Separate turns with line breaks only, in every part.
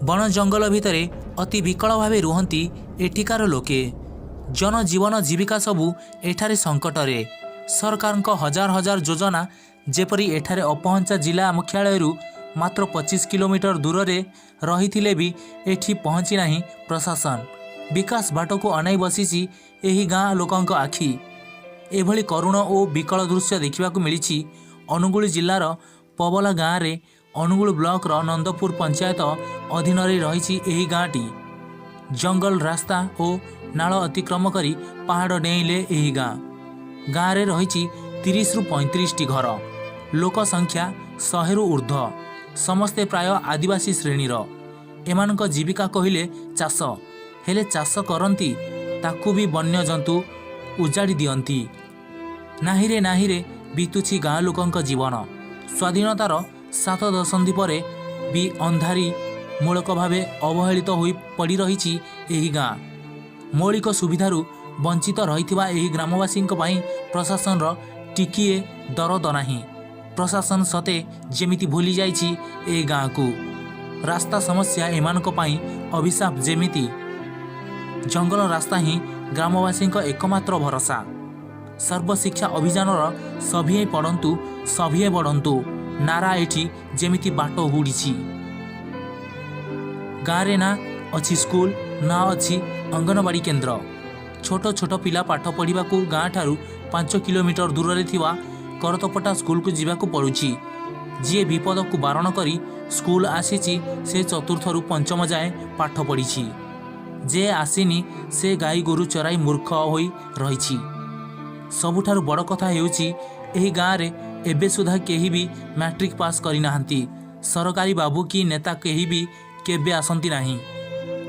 ବଣ ଜଙ୍ଗଲ ଭିତରେ ଅତି ବିକଳ ଭାବେ ରୁହନ୍ତି ଏଠିକାର ଲୋକେ। ଜନଜୀବନ ଜୀବିକା ସବୁ ଏଠାରେ ସଙ୍କଟରେ। ସରକାରଙ୍କ ହଜାର ହଜାର ଯୋଜନା ଯେପରି ଏଠାରେ ଅପହଞ୍ଚା। ଜିଲ୍ଲା ମୁଖ୍ୟାଳୟରୁ ମାତ୍ର 25 କିଲୋମିଟର ଦୂରରେ ରହିଥିଲେ ବି ଏଠି ପହଞ୍ଚି ନାହିଁ ପ୍ରଶାସନ। ବିକାଶ ବାଟକୁ ଅନାଇ ବସିଛି ଏହି ଗାଁ ଲୋକଙ୍କ ଆଖି। ଏଭଳି କରୁଣ ଓ ବିକଳ ଦୃଶ୍ୟ ଦେଖିବାକୁ ମିଳିଛି ଅନୁଗୁଳ ଜିଲ୍ଲାର ପବଲା ଗାଁରେ। ଅନୁଗୁଳ ବ୍ଲକର ନନ୍ଦପୁର ପଞ୍ଚାୟତ ଅଧୀନରେ ରହିଛି ଏହି ଗାଁଟି। ଜଙ୍ଗଲ ରାସ୍ତା ଓ ନାଳ ଅତିକ୍ରମ କରି ପାହାଡ଼ ଡେଇଁଲେ ଏହି ଗାଁ। ଗାଁରେ ରହିଛି 30ରୁ 35ଟି ଘର। ଲୋକ ସଂଖ୍ୟା 100ରୁ ଉର୍ଦ୍ଧ୍ୱ। ସମସ୍ତେ ପ୍ରାୟ ଆଦିବାସୀ ଶ୍ରେଣୀର। ଏମାନଙ୍କ ଜୀବିକା କହିଲେ ଚାଷ। ହେଲେ ଚାଷ କରନ୍ତି, ତାକୁ ବି ବନ୍ୟଜନ୍ତୁ ଉଜାଡ଼ି ଦିଅନ୍ତି। ନାହିଁରେ ନାହିଁରେ ବିତୁଛି ଗାଁ ଲୋକଙ୍କ ଜୀବନ। ସ୍ୱାଧୀନତାର 7 ଦଶନ୍ଧି ପରେ ବି ଅନ୍ଧାରୀ ମୂଳକ ଭାବେ ଅବହେଳିତ ହୋଇ ପଡ଼ି ରହିଛି ଏହି ଗାଁ। ମୌଳିକ ସୁବିଧାରୁ ବଞ୍ଚିତ ରହିଥିବା ଏହି ଗ୍ରାମବାସୀଙ୍କ ପାଇଁ ପ୍ରଶାସନର ଟିକିଏ ଦରଦ ନାହିଁ। ପ୍ରଶାସନ ସତେ ଯେମିତି ଭୁଲି ଯାଇଛି ଏହି ଗାଁକୁ। ରାସ୍ତା ସମସ୍ୟା ଏମାନଙ୍କ ପାଇଁ ଅଭିଶାପ ଯେମିତି। ଜଙ୍ଗଲ ରାସ୍ତା ହିଁ ଗ୍ରାମବାସୀଙ୍କ ଏକମାତ୍ର ଭରସା। ସର୍ବଶିକ୍ଷା ଅଭିଯାନର "ସଭିଏଁ ପଢ଼ନ୍ତୁ, ସଭିଏଁ ବଢ଼ନ୍ତୁ" ନାରା ଏଠି ଯେମିତି ବାଟ ହୁଡ଼ିଛି। ଗାଁରେ ନା ଅଛି ସ୍କୁଲ, ନା ଅଛି ଅଙ୍ଗନବାଡ଼ି କେନ୍ଦ୍ର। ଛୋଟ ଛୋଟ ପିଲା ପାଠ ପଢ଼ିବାକୁ ଗାଁଠାରୁ 5 କିଲୋମିଟର ଦୂରରେ ଥିବା କରତପଟା ସ୍କୁଲକୁ ଯିବାକୁ ପଡ଼ୁଛି। ଯିଏ ବିପଦକୁ ବାରଣ କରି ସ୍କୁଲ ଆସିଛି, ସେ ଚତୁର୍ଥରୁ ପଞ୍ଚମ ଯାଏଁ ପାଠ ପଢ଼ିଛି। ଯେ ଆସିନି, ସେ ଗାଈ ଗୋରୁ ଚରାଇ ମୂର୍ଖ ହୋଇ ରହିଛି। ସବୁଠାରୁ ବଡ଼ କଥା ହେଉଛି, ଏହି ଗାଁରେ ଏବେ ସୁଦ୍ଧା କେହି ବି ମ୍ୟାଟ୍ରିକ୍ ପାସ୍ କରିନାହାନ୍ତି। ସରକାରୀ ବାବୁ କି ନେତା କେହି ବି କେବେ ଆସନ୍ତି ନାହିଁ।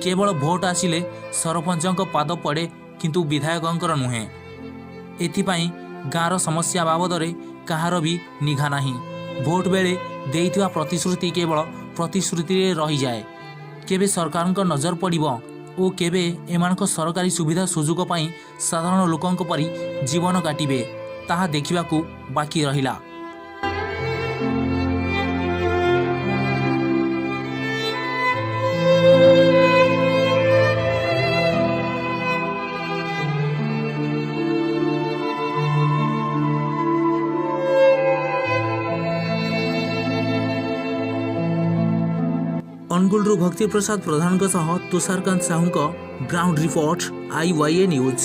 କେବଳ ଭୋଟ ଆସିଲେ ସରପଞ୍ଚଙ୍କ ପାଦ ପଡ଼େ, କିନ୍ତୁ ବିଧାୟକଙ୍କର ନୁହେଁ। ଏଥିପାଇଁ ଗାଁର ସମସ୍ୟା ବାବଦରେ କାହାର ବି ନିଘା ନାହିଁ। ଭୋଟ ବେଳେ ଦେଇଥିବା ପ୍ରତିଶ୍ରୁତି କେବଳ ପ୍ରତିଶ୍ରୁତିରେ ରହିଯାଏ। କେବେ ସରକାରଙ୍କ ନଜର ପଡ଼ିବ ଓ କେବେ ଏମାନଙ୍କ ସରକାରୀ ସୁବିଧା ସୁଯୋଗ ପାଇଁ ସାଧାରଣ ଲୋକଙ୍କ ପରି ଜୀବନ କାଟିବେ, ତାହା ଦେଖିବାକୁ ବାକି ରହିଲା। ଅନୁଗୁଳରୁ ଭକ୍ତି ପ୍ରସାଦ ପ୍ରଧାନଙ୍କ ସହ ତୁଷାରକାନ୍ତ ସାହୁଙ୍କ ଗ୍ରାଉଣ୍ଡ ରିପୋର୍ଟ, ଆଇୱାଇଏ ନ୍ୟୁଜ୍।